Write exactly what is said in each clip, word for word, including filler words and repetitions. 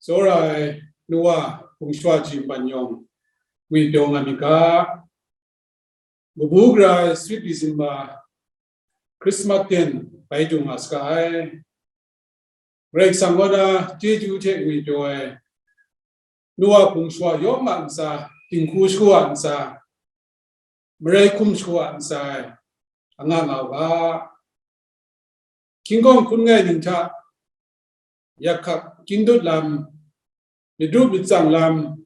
Tsawra ai Noa hpung shawa ji npan yawng ngwipyaw nga myit ga, kabu gara ai Sweet December, Christmas ten bai dung nga saga ai. Karai Kasang kaw na chyeju hte ngwipyaw ai Noa hpung shawa yawng a ntsa, dinghku shagu a ntsa, marai hkum shagu a ntsa, anga nga u ga. Hkying hkawng hkun ngai ning hta, yak hkak kying dut lam, myit rup myit tsang lam,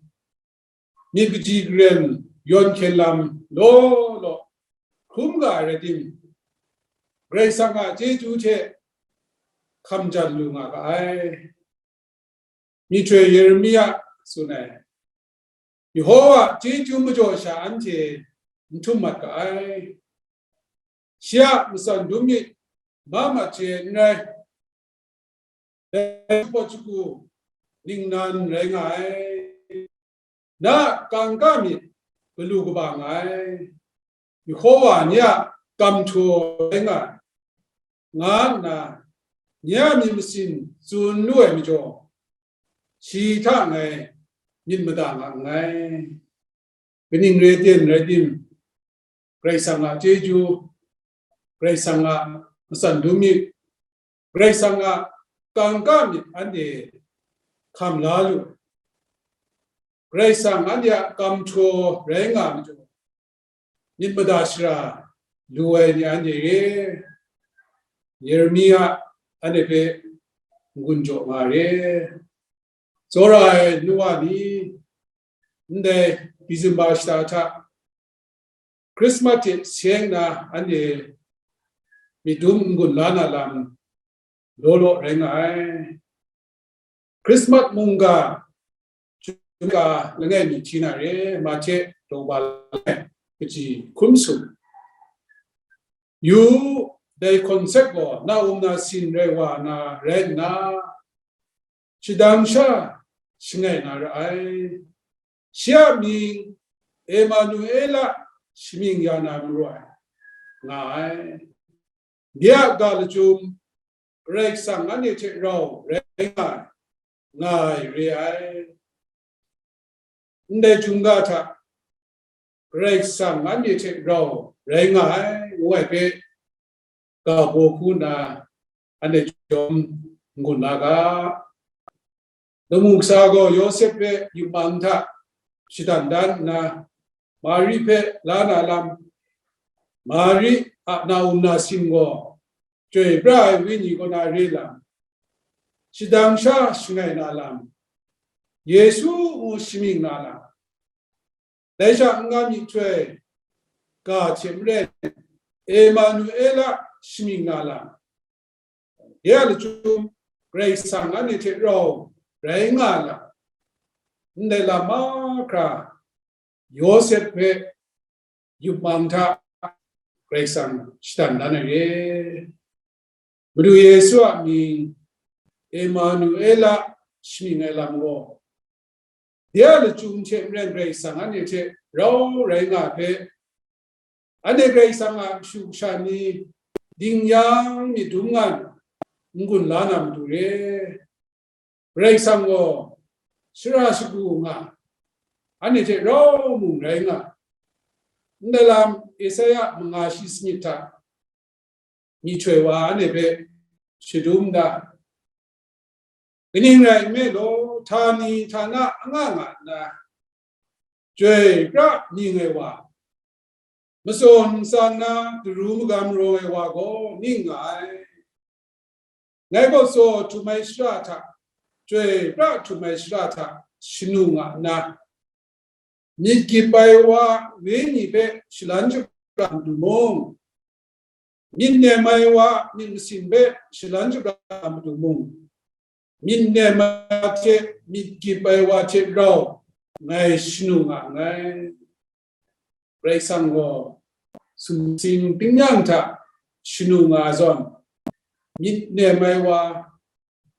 myit kaji karen yawn hkyen lam law law hkrum ga ai rai tim, Karai Kasang a chyeju hte hkam jan lu nga ga ai. Myihtoi Yeremia tsun ai, Yehowa chyeju majaw sha anhte n htum mat ga ai. Shi a matsan dum myit ma mat chye n rai, dai shapawt shagu ningnan rai nga ai. Na a kangka myit galu kaba nga ai. Yehowa ni a kamhtaw rai nga ai, nga nna ni a myit masin tsun lu ai majaw, shi hta ngai myit mada nga nngai. Kaning re ten rai tim, Karai Kasang a chyeju, Karai Kasang a matsan dum myit, Karai Kasang a kangka myit anhte hkam la lu ai. Karai Kasang anhte a kamhtaw rai nga ai majaw, myit mada shara lu ai ni anhte re, Yeremia anhte hpe n-gun jaw nga re. Tsawra ai nu wa ni, ndai December shata hta Christmas hte seng na anhte myit dum n-gun la na lam law law rai nga ai. Christmas mungga, chyum ga langai mi hti na re, Mahte daw ba langai kaji hkun sum. Yu, dai concept gaw na um na sin rai wa na rai nna, shadang sha shangai na ra ai. Shi a mying Emanuela shamying ya na maru ai, nga ai. Bya ga lachyum, Karai Kasang anhte hte rau rai nga ai, nga ai re ai. Ndai hkying ga hta, Karai Kasang anhte hte rau rai nga ai, ngu ai hpe, ga baw hku nna anhte chyawm n-gun la ga. Lamu kasa gaw Yawsep hpe yupmang hta shadan dan nna, Mari hpe la na lam, Mari a na um na sin gaw, chyoi pra ai Wenyi kaw na re lam, shadang sha shangai na lam, Yesu ngu shamying na lam, dai sha n-ga myihtoi ga hte maren Emanuela shamying na lam, ya lachyum Karai Kasang anhte hte rau rai nga lam, ndai lam mahkra Yawsep hpe yupmang hta Karai Kasang shadan dan ai re. Madu Yesu a mying Emanuela shamying ai lam gaw, ya lachyum hte maren Karai Kasang anhte hte rau rai nga hpe, anhte Karai Kasang a kashu kasha ni ding yang myit dum nga n-gun la na matu re. Karai Kasang gaw shara shagu nga, anhte hte rau mung rai nga, ndai lam Esaia manga shi sanit hta myihtoi wa anhte hpe shadum da. Kaning rai nme law, htani htana anga nga nna, chyoi pra mying ai wa, matsaw nsang na daru magam rawng ai wa gaw ning nga ai. Ngai gaw tsaw htum ai shara hta, chyoi pra htum ai shara hta shanu nga nna, myit gyip ai wa wenyi hpe shalan shapra matu mung, myit nem ai wa myit masin hpe shalan shapra matu mung, myit nem ai wa hte myit gyip ai wa hte rau ngai shanu nga nngai. Karai Kasang gaw sumsing tingnyang hta shanu nga zawn, myit nem ai wa,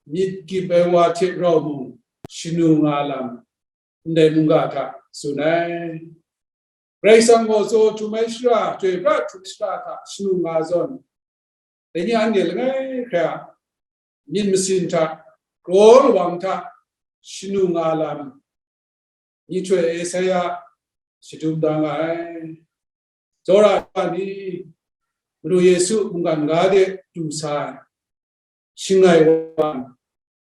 myit gyip ai wa hte rau mung shanu nga lam, ndai mungga hta tsun ai. Karai Kasang gaw tsaw htum ai shara, chyoi pra htum ai shara hta shanu nga zawn, dai ni anhte langai hkrai a myit masin hta, kraw lawang hta, shanu nga lam, myihtoi Esaia shadum da nga ai. Tsawra ai ni, Madu Yesu mungkan ga de du sa ai, shangai wa,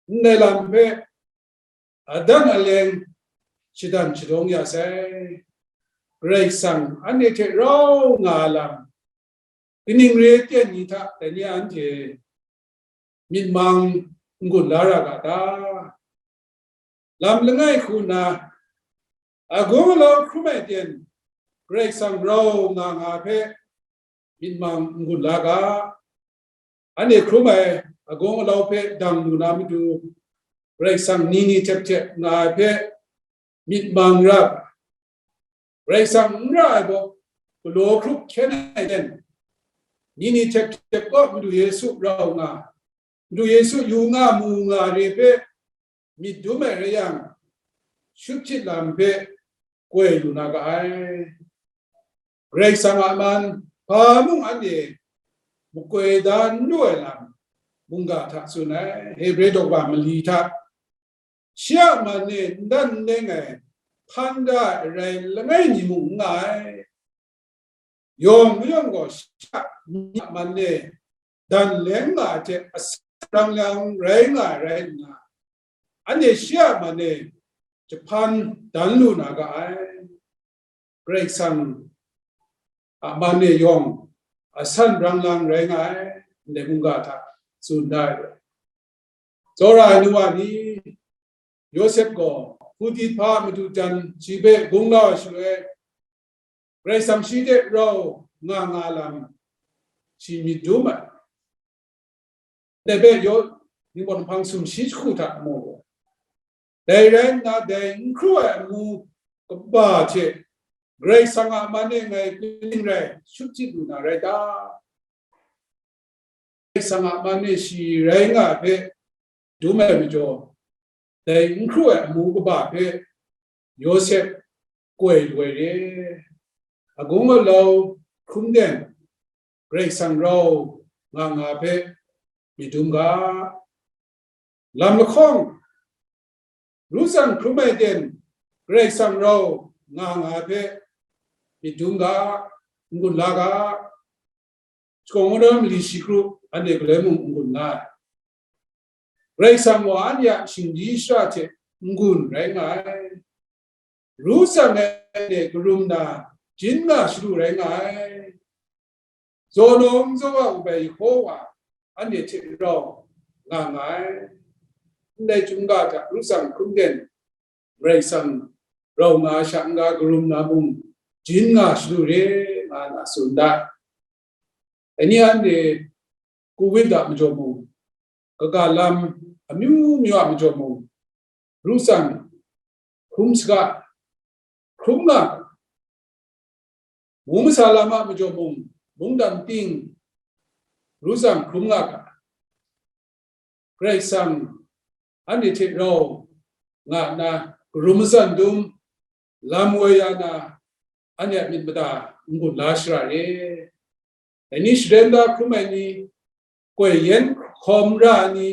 ndai lam hpe adan aleng shadan shadawng ya sai. Karai Kasang anhte hte rau nga lam, kaning re ai ten ni hta dai ni anhte myit mang n-gun la ra ga ta? Lam langai hku nna, agung alau hkrum ai ten Karai Kasang rau nga nga hpe myit mang n-gun la ga. Anhte hkrum ai agung alau hpe dang lu na matu, Karai Kasang ni ni htep htep nga ai hpe myit mang ra ga. Karai Kasang n ra ai gaw, galaw hkrup hkyen ai ten, ni ni htep htep kaw Madu Yesu rau nga, Madu Yesu yu nga mu nga re hpe myit dum ai rai yang, shut hkyit lam hpe koi lu na ga ai. Karai Kasang a man hpa mung anhte makoi da n lu ai lam, mungga hta tsun ai, Hebre daw wa mali hta, shi a man e n dan n leng ai hpan da ai arai langai mi mung n nga ai. Yawng mayawng gaw shi a man e dan leng nga ai hte asan rang yang rai nga ai rai nna, anhte shi a man e jahpan dan lu na ga ai. Karai Kasang a man e yawng asan rang lang rai nga ai, ndai mungga hta tsun da ai. Tsawra ai nu wa ni, Yawsep gaw Hputit hpa madu jan shi hpe gung la ai shaloi, Karai Kasang shi hte rau nga nga lam shi myit dum ai. Dai hpe yaw, Ningpawt Nhpang sumshi jahku hta mu, dai rai nna, dai n hkru ai amu kaba hte Karai Kasang a man e ngai kaning rai shut hkyit lu na rai ta? Karai Kasang a man e shi rai nga ai hpe dum ai majaw, dai n hkru ai amu kaba hpe Yawsep koi lu ai re. Agung alau hkrum den Karai Kasang rau nga nga hpe myit dum ga. Lam lahkawng ru tsang hkrum ai ten Karai Kasang rau nga nga hpe myit dum ga, n-gun la ga. Shakawn Kungdawn mali shi kru anhte galoi mung n-gun nga ai. Karai Kasang wa anhte a shingdi shara hte n-gun rai nga ai. Ru tsang ai anhte karum na jin nga shadu rai nga ai. Zaw nawng zaw wa u bai Yehowa anhte hte rau nga nga ai. Ndai chyum ga hta ru tsang hkrum den Karai Kasang rau nga sha n-ga karum na mung, jin nga shadu re, nga na tsun da. Dai ni anhte Covid a majaw mung, kaga lam amyu myu a majaw mung, ru tsang hkrum saga, hkrum nga, mung masa lam a majaw mung, mungdan ting ru tsang hkrum nga ga. Karai Kasang anhte hte rau nga nna, karum matsan dum, lam woi ya na, anhte a myit mada n-gun la shara re. Dai ni sharen da hkrum ai ni, koi yen hkawm ra ai ni,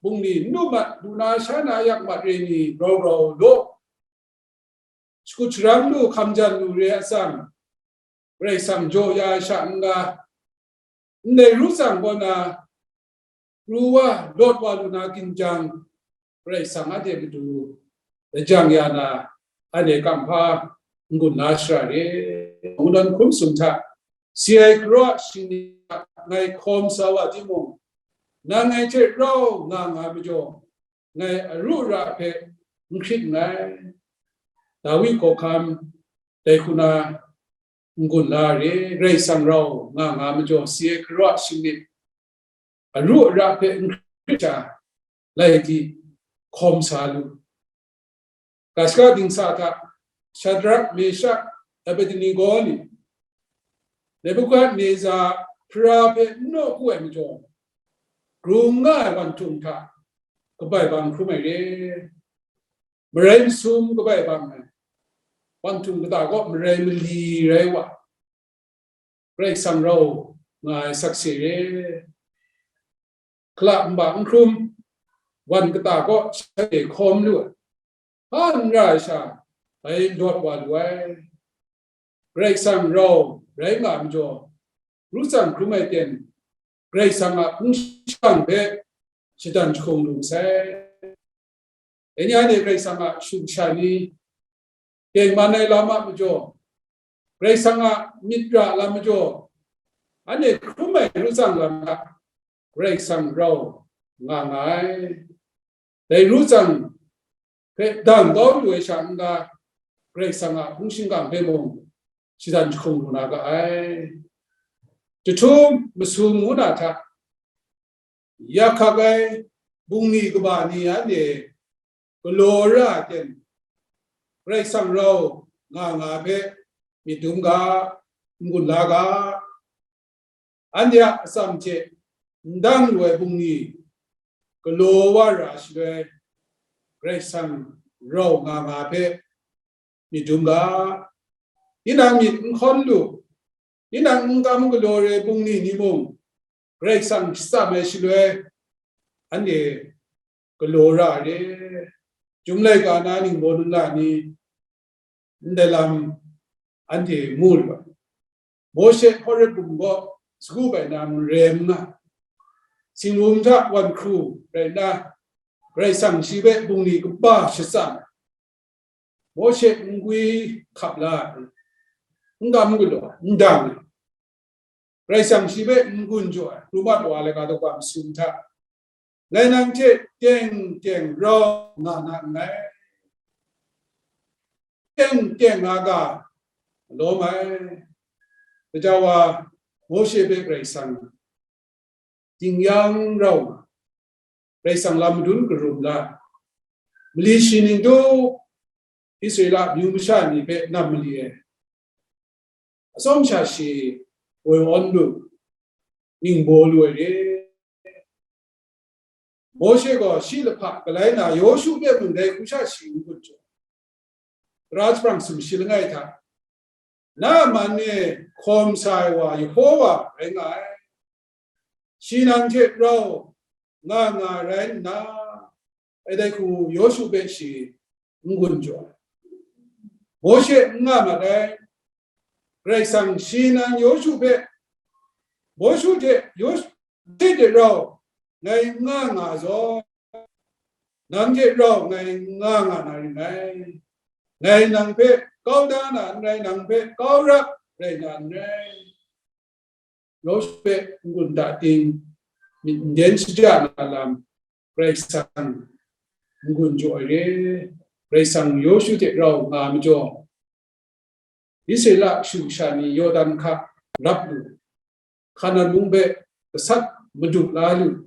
bungli n lu mat, lu na sha na yak mat re ni, rau rau law, shakut sharang lu, hkam jan lu re ai atsam, Karai Kasang jaw ya ai sha n-ga, ndai ru tsang kaw na, pru wa, lawt wa lu na ginjang, Karai Kasang anhte matu lajang ya na, anhte kamhpa n-gun la shara re. Mungdan hkum sum hta, si ai karaw a shingni hta ngai hkawm sa wa timung, nang ngai hte rau nga nga majaw, ngai aru ara hpe n hkrit nngai. Dawi hkawhkam dai hku na n-gun la re, Karai Kasang rau nga nga majaw, si ai karaw a shingni aru ara hpe n hkrit sha, lai di, hkawm sa lu. Ga shaka dingsa hta Shadrak, Meshak, Abednego ni Nebukadneza hpara hpe n naw ku ai majaw, grung nga ai wanhtung hta kabai bang hkrum ai re. Marai masum kabai bang ai wanhtung kata kaw marai mali rai wa, Karai Kasang rau nga ai sakse re. Hkala nba n hkrum, wan kata kaw shanhte hkawm lu ai, hpa n ra ai sha, bai lawt wa lu ai. Karai Kasang rau rai nga ai majaw, ru tsang hkrum ai ten Karai Kasang a hpung shingkang hpe shadan jahkung lu masai. Dai ni anhte Karai Kasang a shu kasha ni tengman ai lam a majaw, Karai Kasang a myit ra lam majaw, anhte hkrum ai ru tsang lam hta Karai Kasang rau nga nga ai. Dai ru tsang hpe dang kau lu ai sha n-ga, Karai Kasang a hpung shingkang hpe mung shadan jahkung lu na ga ai. Jahtum masum ngu na hta, yak hkak ai bungli kaba ni anhte galaw ra ai ten, Karai Kasang rau nga nga hpe myit dum ga, n-gun la ga, anhte a atsam hte n dang lu ai bungli galaw wa ra shaloi, Karai Kasang rau nga nga hpe myit dum ga, tinang myit n hkawn lu, tinang n kam galaw re bungli ni mung, Karai Kasang shatsam ai shaloi, anhte galaw ra ai re. Chyum laika na ningbaw ningla ni, ndai lam anhte mu lu ai. Mawshe Horeb bum kaw sagu bai na mare nna, singlum hta wan hkru rai nna, Karai Kasang shi hpe bungli kaba shatsam ai. Mawshe n gwi hkap la ai, n kam galaw ai, n dang ai. Karai Kasang shi hpe n-gun jaw ai, rumat wa ai laika daw masum hta, ngai nang hte teng teng rau nga na nngai, teng teng nga ga lawm ai. Gaja wa Mawshe hpe Karai Kasang ding yang rau nga, Karai Kasang lam madun karum la, mali shi ning tu Israela amyu masha ni hpe nam mali ai, atsawm sha shi woi awn lu, ningbaw lu ai re. Mawshe gaw shi lahpa galai na Yawshu hpe mung dai hku sha shi n-gun jaw. Tara jahprang sumshi langai hta, na a man e hkawm sa ai wa Yehova rai nga ai. Shi nang hte rau nga nga rai nna, ai dai hku Yawshu hpe shi n-gun jaw ai. Mawshe n nga mat ai. Karai Kasang shi nan Yawshu hpe, Mawshe hte Yawshu hte rau ngai n nga nga zawn, nang hte rau ngai n nga nga na ring ngai. Ngai nang hpe kau da na n rai, nang hpe kau rap rai na n rai. Yawshu hpe n-gun da ting, myit n den shaja na lam, Karai Kasang n-gun jaw ai re. Karai Kasang Yawshu hte rau nga majaw, Israela shu sha ni Yawdan hka rap lu, Hkanan mung hpe gasat madup la lu.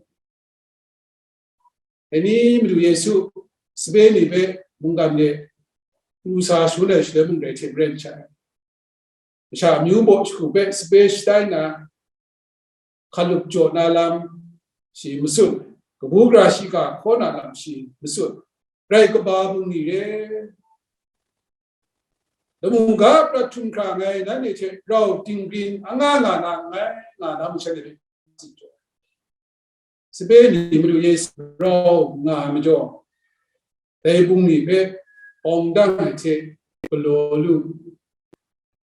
Dai ni Madu Yesu sape ni hpe mungkan de pru sa shangun ai shaloi mung dai hte maren sha, masha amyu baw jahku hpe sape shatai na, hkalup jaw na lam shi matsun, kabu gara shiga hkaw na lam shi matsun, grai kaba bungli re, lamu ga prat htum hkra ngai nanhte hte rau tinggrin anga nga na nngai, nga na masha ni hpe tsun jaw ai. Sape ni Madu Yesu rau nga ai majaw, dai bungli hpe awng dang ai hte galaw lu,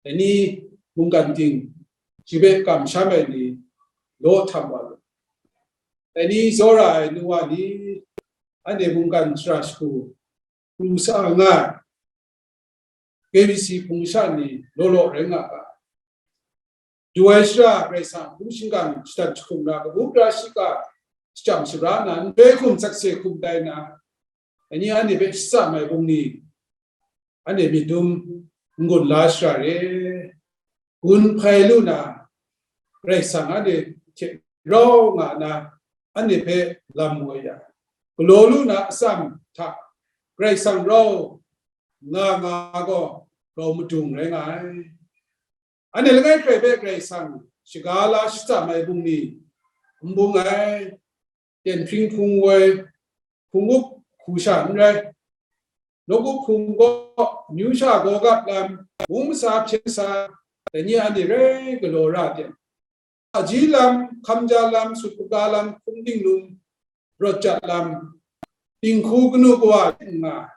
dai ni mungkan ting shi hpe kamsham ai ni law htam wa lu, dai ni tsawra ai nu wa ni, anhte mungkan shara shagu pru sa nga ai, K B C hpung sha ni law law rai nga ga, du ai shara Karai Kasang hpung shingkang shadat jahkum na, kabu gara shiga shachyam shabra na, nhtoi hkum sakse hkum tai na, dai ni anhte hpe shatsam ai bungli, anhte myit dum n-gun la shara re, gun hpai lu na, Karai Kasang anhte hte rau nga na, anhte hpe lam woi ya, galaw lu na atsam hta Karai Kasang rau nga nga gaw, rau madung rai nga ai. Anhte langai hkrai hpe Karai Kasang shaga la shatsam ai bungli n bung ai, Tenhpring hpung woi, hpung up hku sha n rai, nawku hpung gaw, amyu sha gawgap lam, mung masa hpyen sa, dai ni anhte rai galaw ra ten, aji lam, hkamja lam, sut kaga lam, hpung dinglung, rawt jat lam, dinghku kanu kawa nga,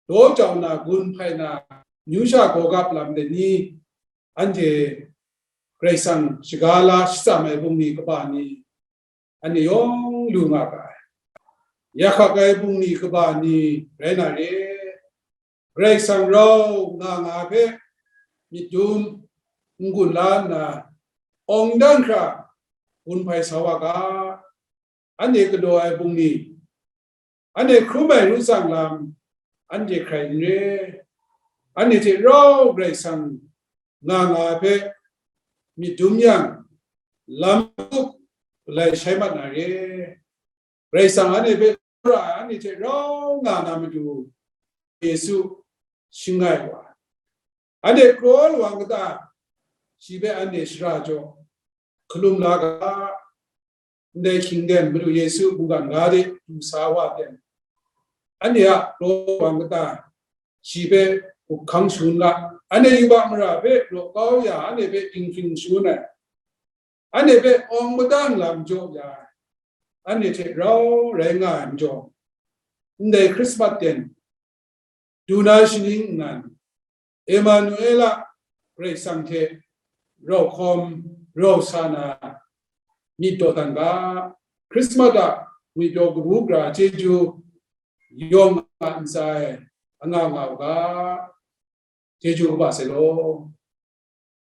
daw jau na, gun hpai na, amyu sha gawgap lam de ni, anhte Karai Kasang shaga la shatsam ai bungli kaba ni, anhte yawng lu nga ga ai. Ya hkak ai bungli kaba ni rai na re. Karai Kasang rau nga nga hpe myit dum n-gun la nna, awng dan hkra gun hpai sa wa ga, anhte galaw ai bungli, anhte hkrum ai ru tsang lam, anhte hkrai n re, anhte hte rau Karai Kasang nga nga hpe myit dum yang, lam gup galai shai mat na re. Karai Kasang anhte hpe ra ai, anhte hte rau nga na matu Yesu shangai wa ai. Anhte kraw lawang kata, shi hpe anhte shara jaw hkalum la ga, ndai hkying ten Madu Yesu mungkan ga de du sa wa ten, anhte a kraw lawang kata, shi hpe gup hkang shangun ga, anhte yubak mara hpe raw kau ya, anhte hpe dinghpring shangun ai, anhte hpe awng madang lam jaw ya ai, anhte hte rau rai nga ai majaw, ndai Hkrismat ten du na shaning nnan, Emanuela, Karai Kasang hte rau hkawm rau sa na myit dawdan ga, Hkrismat a ngwipyaw kabu gara chyeju yawng a ntsa e anga nga u ga, chyeju kaba sai law.